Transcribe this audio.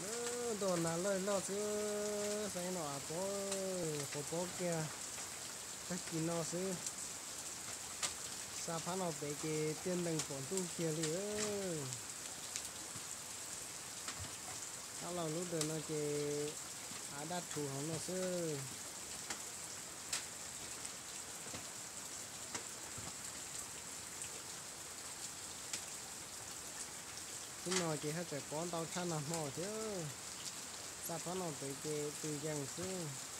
Ntuj, nas lawj loj xwb, saib no av pob, quav pob kiag, tag kis no xwb. Xa phab no pem ces tiaj ntees pom ntuj kiag li. Ab, los lub ntawm no ces av daj rhuv hauv no xwb. Hnub no ces haj tseem pob ntau tshaj nag hmo thiab. Xa phab no pem ces tus nkees xwb.